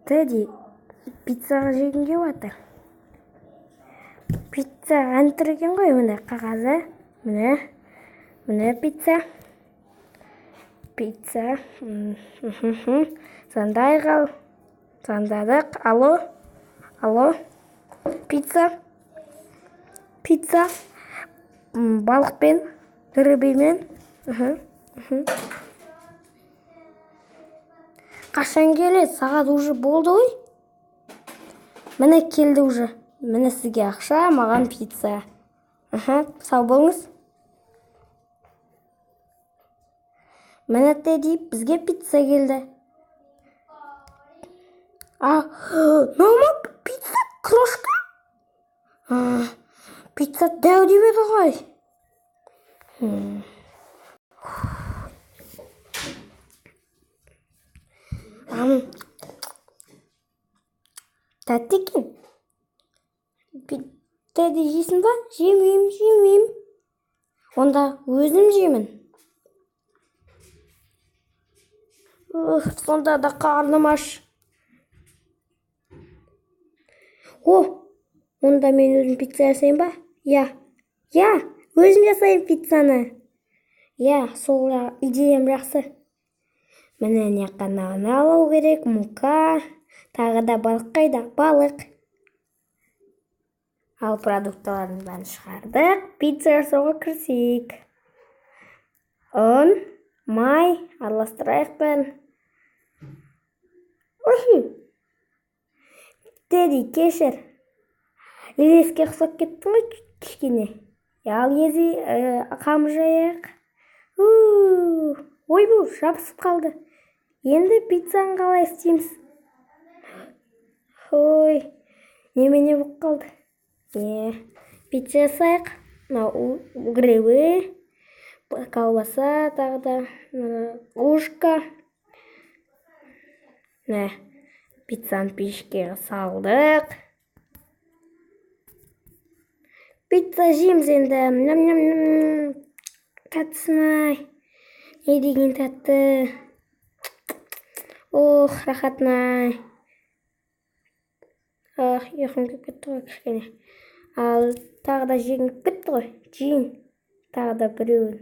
Тедди, пиццаға жегім келіп жатыр. Пицца ән тұр екен ғой, міне қағазы. Міне, міне пицца. Пицца. Звондайық ал. Звондадық. Алло. Алло. Пицца. Пицца. Балықпен, рыбимен. Қашан келеді? Сағат уже болды ғой. Міне келді уже. Міне сізге ақша, маған пицца. Аха, сау болыңыз. Міне Тедди, бізге пицца келді. А, мынау ма пицца? Крошка? А, пицца дәу деп еді ғой. Тәтті екен. Тедди, жейсің ба? Жемеймін, жемеймін. Онда өзім жеймін. Ух, сонда да қарным аш. О, онда мен өзім пицца жасайын ба? Иә, иә, өзім жасайын пиццаны. Иә, сол идеям жақсы. Міне мына жаққа нан алу керек, мука, тағы да балық қайда? Балық. Ал продуктылардың бәрін шығардық. Пицца жасауға кірісейік. Ұн, май, араластырайық бәрін. Ой, Тедди, кешір. Елеске ұқсап кеттің ғой кішкене. Ал ези қамыр жаяйық. Ойбу, жабысып қалды. Енді пиццаны қалай істейміз? Ой, немене болып қалды? Не, пицца жасайық. Мынау грибы, колбаса, тағы да ушка. Міне, пиццаны пешке салдық. Пицца жейміз енді. Ням ням ням. Тәттісін ай. Не деген тәтті. Ох, рахатын ай. Ах, ұйқым келіп кетті ғой кішкене. Ал тағы да жегім келіп кетті ғой. Жейін. Тағы да біреуін.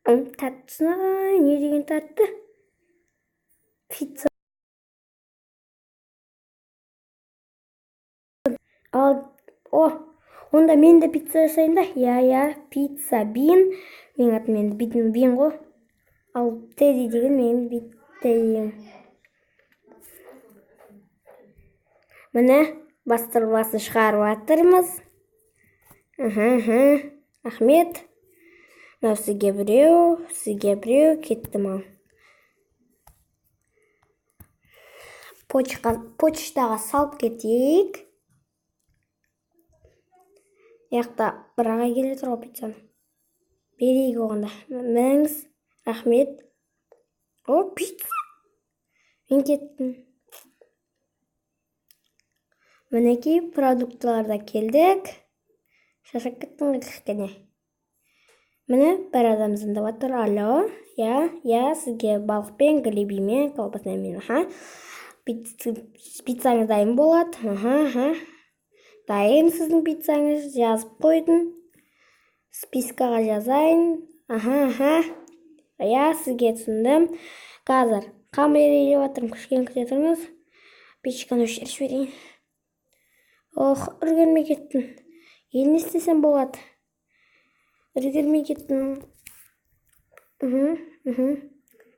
Тәттісін ай, не деген тәтті. Пицца. Ал, о, онда мен де пицца жасайын да. Иә, иә, пицца бин. Менің атым енді бин, бин ғой. Ал Тедди деген менің Теддиім. Міне, бастырмасын шығарып жатырмыз. Аха, рахмет. Мынау сізге біреу, сізге біреу, кеттім ал. Почтаға салып кетейік. Яқта бір ағай келе тұр ғой пиццаны. Берейік оған да. Мініңіз, рахмет. О, пицца. Мен кеттім. Мінекей, продуктылар да келдік. Шаршап кеттім ғой кішкене. Міне, бір адам звондап жатыр. Алло, иә, иә, сізге балықпен, грибимен, колбасамен, аха. Пиццаңыз дайын болады. Аха, аха. Дайын сіздің пиццаңыз, жазып қойдым. Спискаға жазайын. Аха, аха. Иә, сізге түсіндім. Қазір қамыр илеп жатырмын, кішкене күте тұрыңыз. Печканы өшіріп жіберейін. Ох, үлгермей кеттім. Енді не істесем болады? Үлгермей кеттім.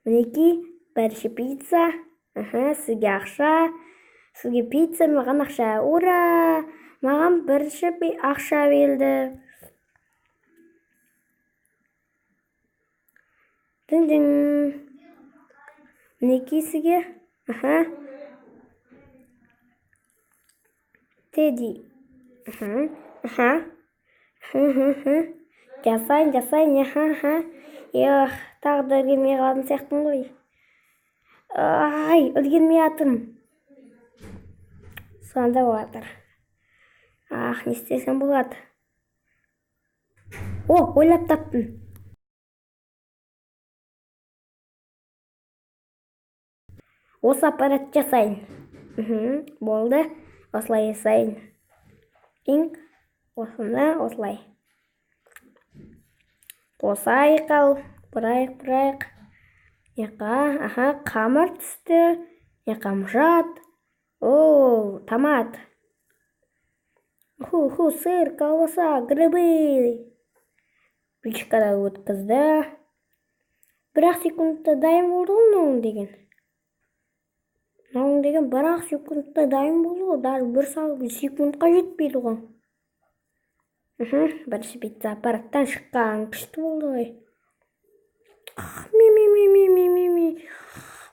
Мінекей, бірінші пицца. Аха, сізге ақша. Сізге пицца, маған ақша. Ура! Маған бірінші ақша берді. Дың-дың. Мінекей сізге. Аха. Тедди. Аха, аха. Жасайын, жасайын, аха, аха. Эх, тағы да үлгермей қалатын сияқтымын ғой. Ай, үлгермей жатырмын. Звондап жатыр. Ах, не істесем болады? О, ойлап таптым. Осы аппарат жасайын. Болды. Осылай жасайын. Инк. Осыны осылай. Қосайық ал. Бұрайық, бұрайық. Яқа, аха, қамыр түсті. Яқа мұжат. О, томат. Ху-ху, сыр, колбаса, грибы. Печкада өткізді. Бір-ақ секундта дайын болды ғой мынауың деген. Мынауың деген бір-ақ секундта дайын болды ғой. Даже бір секундқа жетпейді ғой. Бірінші пицца аппараттан шыққан күшті болды ғой. Ми-ми-ми-ми-ми-ми-ми.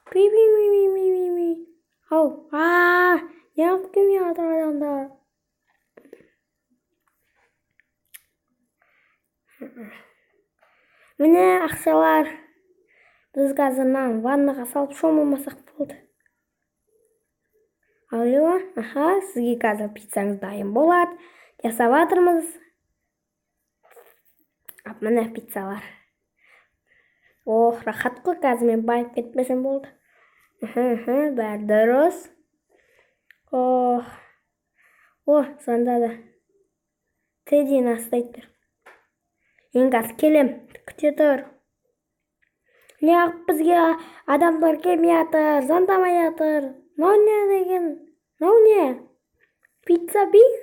Пи-пи-ми-ми-ми-ми-ми. Ау, а, неғып келмей жатыр адамдар? Міне ақшалар. Біз қазір мынаны ваннаға салып шомылмасақ болды. Алло, аха, сізге қазір пиццаңыз дайын болады. Жасап жатырмыз. Ап, міне пиццалар. Ох, рахат қой, қазір мен байып кетпесем болды. Бәрі дұрыс. Ох, о, звондады. Теддині астайды тұр. Мен қазір келем, күте тұр. Неғып бізге адамдар келмей жатыр, звондамай жатыр. Мынау не деген? Мынау не? Пицца бин?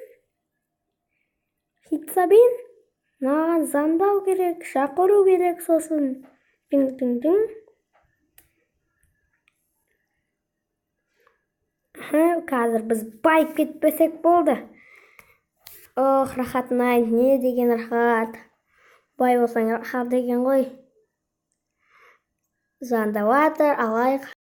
Пицца бин? Маған звондау керек, шақыру керек сосын. Тың-тың-тың. Қазір біз байып кетпесек болды. Ох, рахатын-ай, не деген рахат. Бай болсаң рахат деген ғой. Звондап жатыр, алайық.